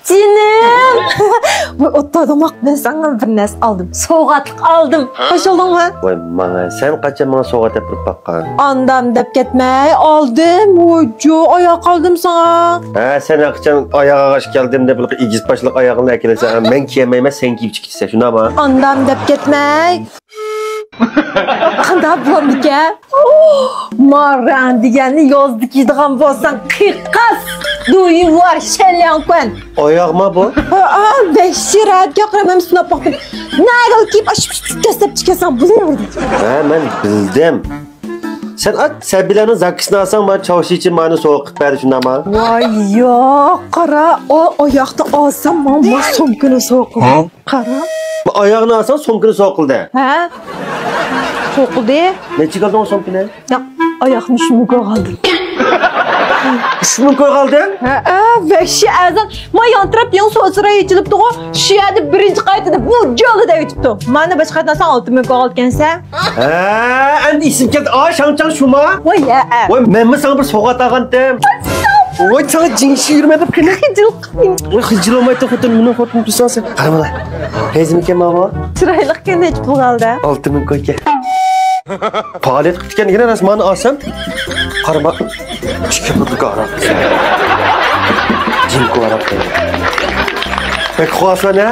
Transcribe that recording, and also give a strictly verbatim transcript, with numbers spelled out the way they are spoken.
جېنىم! ۋاي، ئوتتۇرا دوماق، مەن ساڭا بىر نەرسە ئالدىم. سوۋغاتلىق ئالدىم. خوش بولدۇڭمۇ؟ ۋاي، ماڭا سەن قاچان ماڭا سوۋغات ئەپ بېرىپ باققان؟ ئاندام دەپ كەتمەي، ئالدىم. ۋوججو، ئاياغ ئالدىم ساڭا. ھە، سەن ھەرقاچان ئاياغ ئاغاش كەلدىم دەپ، بىر ئىگىز باشلىق ئاياغىڭنى ئەكېلىسەن، مەن كىيەلمەيمەن، سەن كىيىپ چىقىسەن، شۇنداقمۇ؟ ئاندام دەپ كەتمەي. قانداق بولامدىكەن؟ ماراڭ دېگەننى يازدا كىيىدىغان بولساڭ، قىقاس! دويۇۋار، شەلياڭكۈەن! ئاياغما بۇ؟ ھە، ۋەھشىي رەھەتكە قاراپ مەن سىناپ باقتىم. نەگىلا كىيىپ، ئاشۇ دەسلەپ چىقىسەن، بۇنى. ھە، مەن بىلدىم. سەن ئات، سەبىيلەرنىڭ زاكىسىنى ئالساڭ، مانا چاۋشىچى مانى سوۋغا قىلىپ بەردى، شۇنداقما؟ ۋاي ياق، قارا، ئۇ ئاياقنى ئالسام، مانا ما سومكىنى سوۋغا قىلدى. ھە؟ قارا. ئاياغنى ئالساڭ، سومكىنى سوۋغا قىلدى. ھە؟ سوۋغا قىلدى. نەچچىگە ئالدىڭ ئۇ سومكىنى؟ ياق، ئاياقنى ئۈچ مىڭ كويغا ئالدىم. ئۈچ مىڭ كويغا ئالدىڭ؟ ھە، ھە، ۋەھشىي ئەرزان. ما يان تەرەپ يېڭى سودا ساراي ئېچىلىپتىغۇ، شۇ يەردە بىرىنچى قايتىدا بۇ جالى دەۋېتىپتۇ. مانا باشقا قايتىدىن سەن ئالتە مىڭ كويغا ئالىدىكەنسەن. ھە، ئەمدى ئېسىمگە كەلدى. ئا، شاڭچاڭ شۇما؟ ۋاي، ھە، ھە. ۋاي، مەنمۇ ساڭا بىر سوۋغات ئالغانتىم. ۋاي، ساڭا جىڭشى يۈرمە دەپ قېنى. خىجىل قىلمىڭ. ۋاي، خىجىل بولمايتتى خوتۇن، مېنىڭ خوتۇنۇم تۇرساڭ سەن. قارا بالا. ھەيزمىكەن ما بۇ؟ چىرايلىقكەن، نەچچە پۇلغا ئالدى؟ ئالتە مىڭ كويكەن. پائالىيەت قىپتىكەن دېگەن راست، مانا ئالسام. قارىما. ئىككى بوتۇلكا ھاراق. جىنكو ھاراق. بەك خۇۋاسان ھە؟